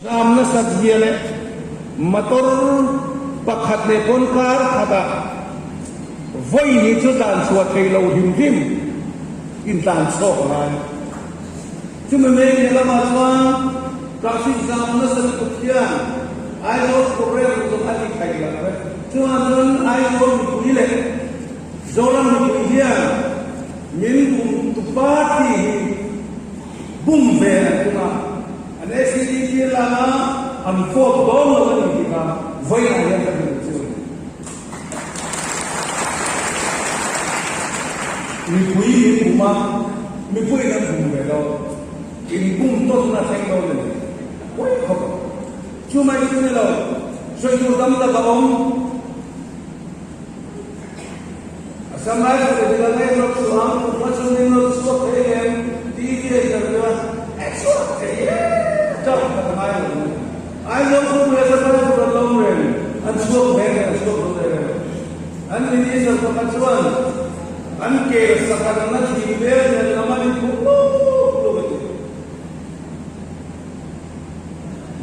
Zam nasat zia leh motor pakhat leh pawn kar khatah vawi hi chu tlan chhuah thei lo hrim hrim in tlan chhuak a ngai. Chumi mai piah lamah chuan traffic zam nasa lutuk hian Aizawl programme chu a ti thei lo vek. Chungah chuan Aizawl mipui leh Zoram mipui hian min bum tu party hi bum ve an tum a. An SEDP lama an vote dawn lo a ni tih kha vawiinah hian ka hrilh chu a ni. Mipui min bum a, mipuiin an bum ve lo. In bum tawnna thleng dawn a ni. Pawi khawp ang. Chu mai chu ni lo, sawi tur tam tak a awm. Assam Rifle in kan en rawt chuang, kuma chungin rawt chhuak thei em? TV a interview a, e chhuak thei e, chauh ka ta ngai lo mai. Aizawl khawpui Assam Rifle an lo reng, an chhuak ve nge an chhuak lo ve reng. An minister pakhat chuan an ke sakatna thing vel nen lam an inphuh lup lup a ti.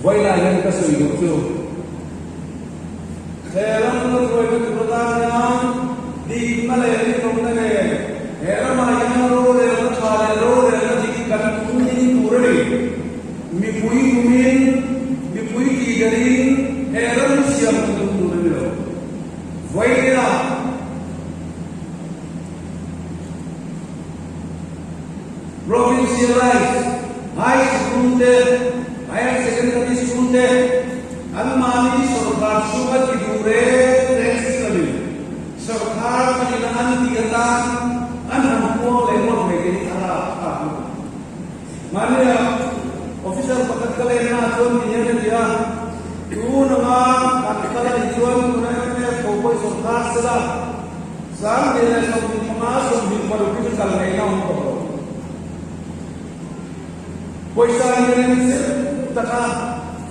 Vawiinah hian ka sawi duh chu he ram la hruaina tur atan hian dikna leh rinawmna nen he ramah hian rorelna tha leh rorelna dik kan thung tur a ni. Mipui bumin, mipui tihdelhin he ram siam kan tum tur a ni lo. Vawiinah Provincialized High School te, Higher Secondary School te anmahni sorkar chhunga ti duh reng reng si lovin sorkar pahnihna an tih atan an han puang leh ngawt mai te hi a rapthlak lutuk. Mahnia officer pakhat ka lenna ah chuan ti hian a ti a, tun anga kan kal a nih chuan tuna mnf tho pawh i sorkar sela, 1025, 26 hi chu kal ngaihna awm tawh lo. Pawisa hian sir taka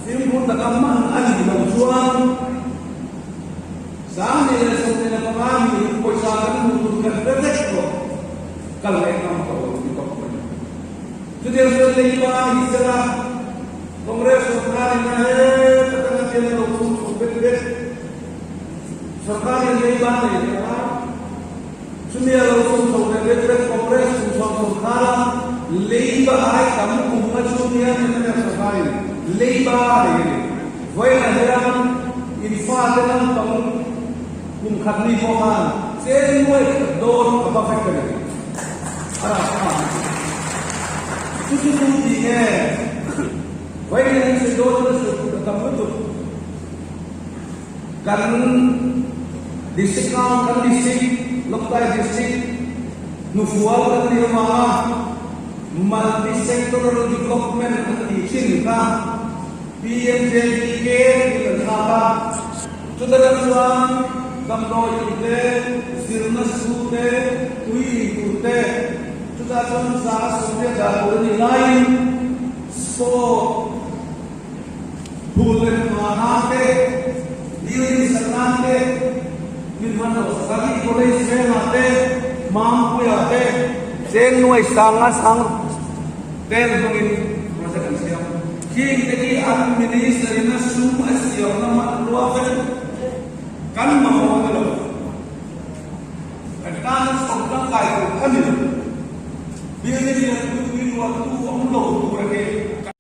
fimkhur taka hman a nih loh chuan 1025 nih hi pawisa kan hmuh tur kan hre vek tawh, kal ngaihna awm tawh lo ti tawp mai. Chutiang chuan leiba hi sela Congress sorkarin a heta tanga hian a lo chhung chhung vek vek. Sorkarin leiba nei tawh a, chumi a lo chhung chho leh vek vek Congress kum chhuak sorkara leiba ai tam kum a chhung hian mnf sorkarin leiba a nei a ni. Vawiinah hian in fate naupang kum khat ni pawh khan chen nuai khat dawn a va vek a ni. A rah tha a ni. Chu chu chu tih nge? Vawiin an sawi dawn chuan sawi tur a tam lutuk. Kan district a, kan district, Lawngtlai district hnufual kan nih avanga multi sectoral development an tih thin kha PMJDK tiin kan thlak a. Chuta tang chuan damdawi in te, zirna school te, tui in tur te, chutah chuan 180 dah tur a nih laiin sport, Phul leh hma nan te, building sak nan te, min hman loh sak a, mi college vengah te, Mampuiah te, cheng nuai sanga sang tel hmangin project an siam. Khing te khi an minister in a sum a siamna hmanrua vek kan mamawh a ni lo. Kan tan chhawm tangkai tur a ni lo. Building lian pui pui luahtu awm lo tur a ni.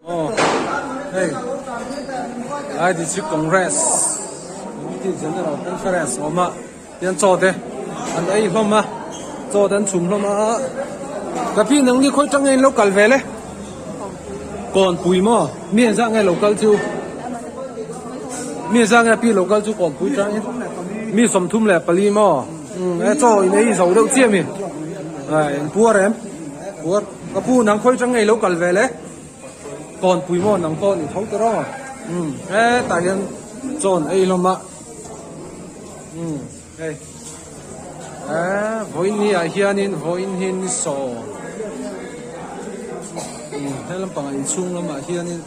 Aw hei Lai District Congress Committee General Conference a awm a tian chaw te an ei hlawm a chaw te an chhum hlawm a ka pi nang ni khawi tang nge in lo kal ve le kawnpui maw mi engzah nge lo kal chu mi engzah nge pi lo kal chu kawnpui tangin mi 34 maw e chaw in ei zo deuh chiah mi in puar em puar. Ka pu nang khawi tang ngei lo kal ve le kawnpui maw nang pawh ni tho ta rawh umm hetah hian chawn ei hlawm a umm hei eh vawiin ni ah hianin vawiin hi ni sawm umm he lampangah inchhung lamah hianin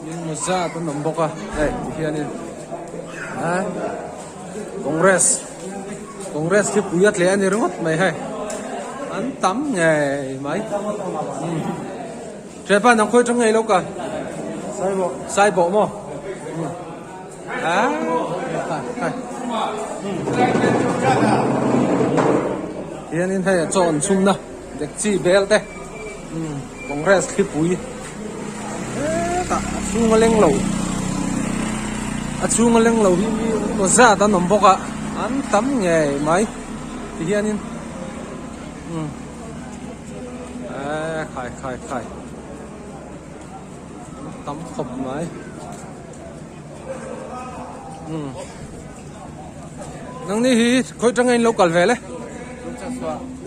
engemaw zat an awm bawk a hei ti hianin eh congress congress hi pui a tle a ni ringawt mai hei an tam ngei mai umm thianpa nang khawi tang ngei lo ka. Saibawh maw? Hianin hei a chaw an chhumna dekchi bel te Congress thlipui hetah a chhung a leng lo a chhung a leng lo hi mi engemaw zat an awm bawk a an tam ngei mai tihianin eee khai khai khai. Tam khawp mai. Umm. Nang ni hi khawi tanga in lo kal ve le?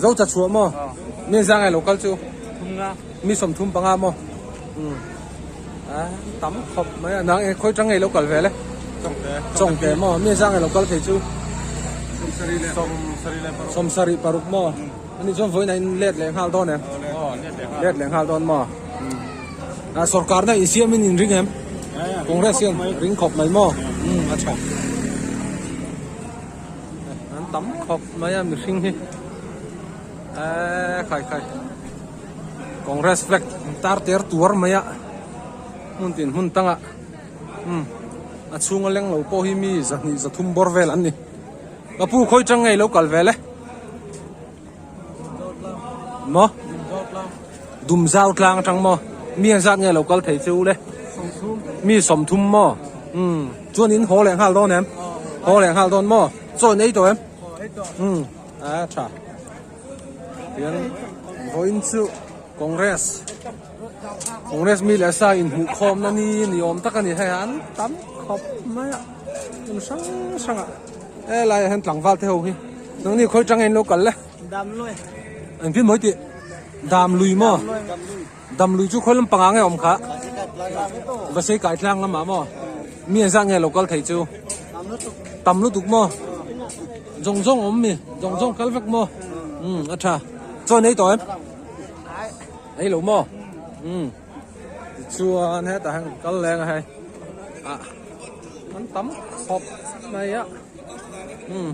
Zo cha chhuah maw? Mi zang ai lo kal chu? Mi 35 maw? Umm. A tam khawp mai a. Nang khawi tanga i lo kal ve le? Chawngte maw? Mi zang ai lo kal thei chu? 76 maw? Ani chuan vawiin ah in let leh nghal dawn em? Let leh nghal dawn maw? A sorkar na insiam in in ring em? Congress hian ring khawp mai maw? A tha. An tam khawp mai a mihring hi. Eee khai khai. Congress flag tar ter tuar mai a. Hmun tin hmun tangah. A chhunga leng lo pawh hi mi 2 3 bawr vel an ni. Ka pu khawi tang ngei lo kal vel e. Maw? Dumzau tlang atang maw? Mi an zat nge lo kal thei chu le? Mi 30 maw? Umm chuan in haw leh nghal dawn em? Haw leh nghal dawn maw? Chaw in ei tawh em? Umm a tha. Tian vawiin chu Congress Congress mi leh sa inhmuh khawmna ni ni awm tak a ni hei an tam khawp mai a hmun hrang hrang ah helai ah hian tlangval te ho hi nangni khawi tang in lo kal le engtin mawi tih dam lui maw dam lui chu khawi lam panga nge awm kha va sei kai tlang lamah maw mi an zat nge lo kal thei chu tam lutuk maw zawng zawng awm mi zawng zawng kal vek maw um a tha chaw nei tawh em. Ei lo maw? Umm. Tichuan hetah hian kan kal leng a hei. Ah an tam khawp mai a. Umm.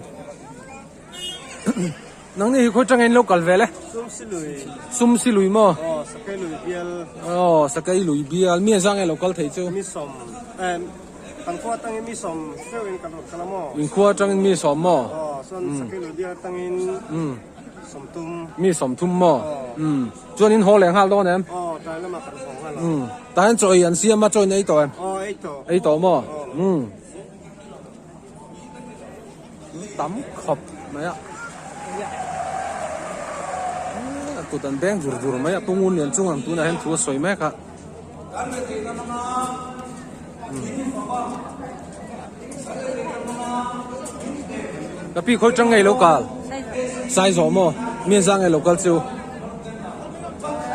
Nangni hi khawi tangin lo kal ve le? Sumsilui. Sumsilui maw? Aw, Sakei lui bial. Aw, Sakei lui bial. Mi an zang nge lo kal thei chu? Mi sawm. Em, kan khua atangin mi sawm feuhin kan rawn kal a maw? In khua atangin mi sawm maw? Aw, chuan Sakei lui bial atangin. Umm. 30. Mi 30 maw? Umm. Chuan in haw leh nghal dawn em? Aw, tlai lamah kan haw nghal a. Umm. Tah hian chaw ei an siam a, chaw in ei tawh em? Aw, ei tawh. Ei tawh maw? Umm. Tam khawp mai a. Kut an beng dur dur mai a, Pu Ngun Lian chung ang tunah hian thu a sawi mek a. Ka pi khawi tang ngei lo kal sai zawh maw mi an zah ngei lo kal chu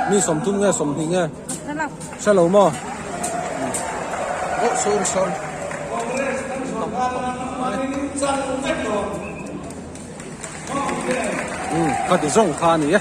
mi 30 nge 20 nge hre lo maw oh sorry sorry ka ti zawng kha a ni e.